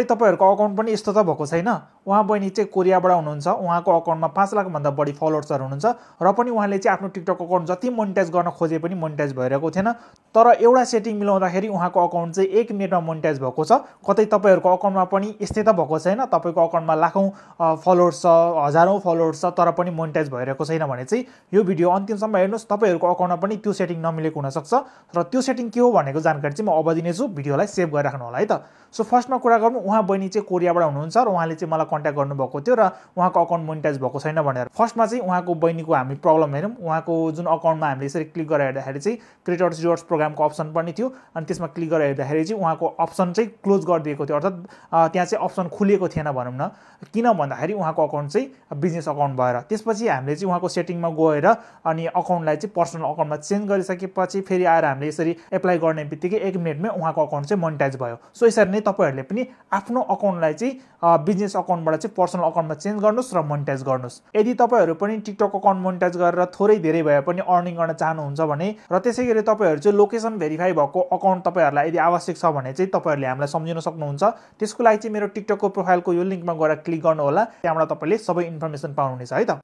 तपाईहरुको अकाउन्ट पनि यस्तो त भएको छैन। उहाँ बहिनी चाहिँ कोरियाबाट हुनुहुन्छ। उहाँको अकाउन्टमा 5 लाख भन्दा बढी फलोअर्सहरु हुनुहुन्छ र पनि उहाँले चाहिँ आफ्नो टिकटक अकाउन्ट जति मोनेटाइज गर्न खोजे पनि मोनेटाइज भइरहेको थिएन। तर एउटा सेटिङ मिलाउँदाखेरि उहाँको अकाउन्ट चाहिँ 1 मिनेटमा मोनेटाइज भएको छ। कतै तपाईहरुको अकाउन्टमा पनि यस्तै त भएको छैन? तपाईको अकाउन्टमा लाखौं फलोअर्स छ, हजारौं फलोअर्स छ तर पनि मोनेटाइज भइरहेको छैन भने चाहिँ यो भिडियो अन्तिमसम्म हेर्नुस्। तपाईहरुको अकाउन्टमा पनि त्यो सेटिङ नमिलेको हुन सक्छ र त्यो सेटिङ के हो भनेको जानकारी चाहिँ म अब दिनेछु। भिडियोलाई सेभ गरेर राख्नु होला है त। सो फर्स्टमा कुरा गरौँ, उहाँ बहिनी चाहिँ कोरियाबाट हुनुहुन्छ र उहाँले चाहिँ मलाई कन्ट्याक्ट गर्नुभएको थियो र उहाँको अकाउन्ट मोनेटाइज भएको छैन भनेर। फर्स्टमा चाहिँ उहाँको बहिनीको हामी प्रब्लम हेरौँ। उहाँको जुन अकाउन्टमा हामीले यसरी क्लिक गरेर हेर्दाखेरि चाहिँ क्रिएटर्स रिवार्ड्स प्रोग्रामको अप्सन पनि थियो अनि त्यसमा क्लिक गरेर हेर्दाखेरि चाहिँ उहाँको अप्सन चाहिँ क्लोज गरिदिएको थियो, अर्थात् त्यहाँ चाहिँ अप्सन खुलिएको थिएन भनौँ न। किन भन्दाखेरि उहाँको अकाउन्ट चाहिँ बिजनेस अकाउन्ट भएर। त्यसपछि हामीले चाहिँ उहाँको सेटिङमा गएर अनि अकाउन्टलाई चाहिँ पर्सनल अकाउन्टमा चेन्ज गरिसकेपछि फेरि आएर हामीले यसरी एप्लाई गर्ने बित्तिकै 1 मिनेटमै उहाँको अकाउन्ट चाहिँ मोनेटाइज भयो। सो यसरी नै तपाईहरुले पनि आफ्नो अकाउन्टलाई चाहिँ बिजनेस अकाउन्टबाट चाहिँ पर्सनल अकाउन्टमा चेन्ज गर्नुस् र मोनेटाइज गर्नुस्। यदि तपाईहरु पनि टिकटक अकाउन्ट मोनेटाइज गरेर थोरै धेरै भए पनि अर्निङ गर्न चाहनुहुन्छ भने र त्यसैगरी तपाईहरु चाहिँ लोकेसन भेरिफाई भएको अकाउन्ट तपाईहरुलाई यदि आवश्यक छ भने चाहिँ तपाईहरुले हामीलाई सम्झिन सक्नुहुन्छ। त्यसको लागि चाहिँ मेरो टिकटकको प्रोफाइलको यो लिंकमा गएर क्लिक गर्नु होला। त्यहाँबाट तपाईले सबै इन्फर्मेसन पाउनुहुनेछ है त।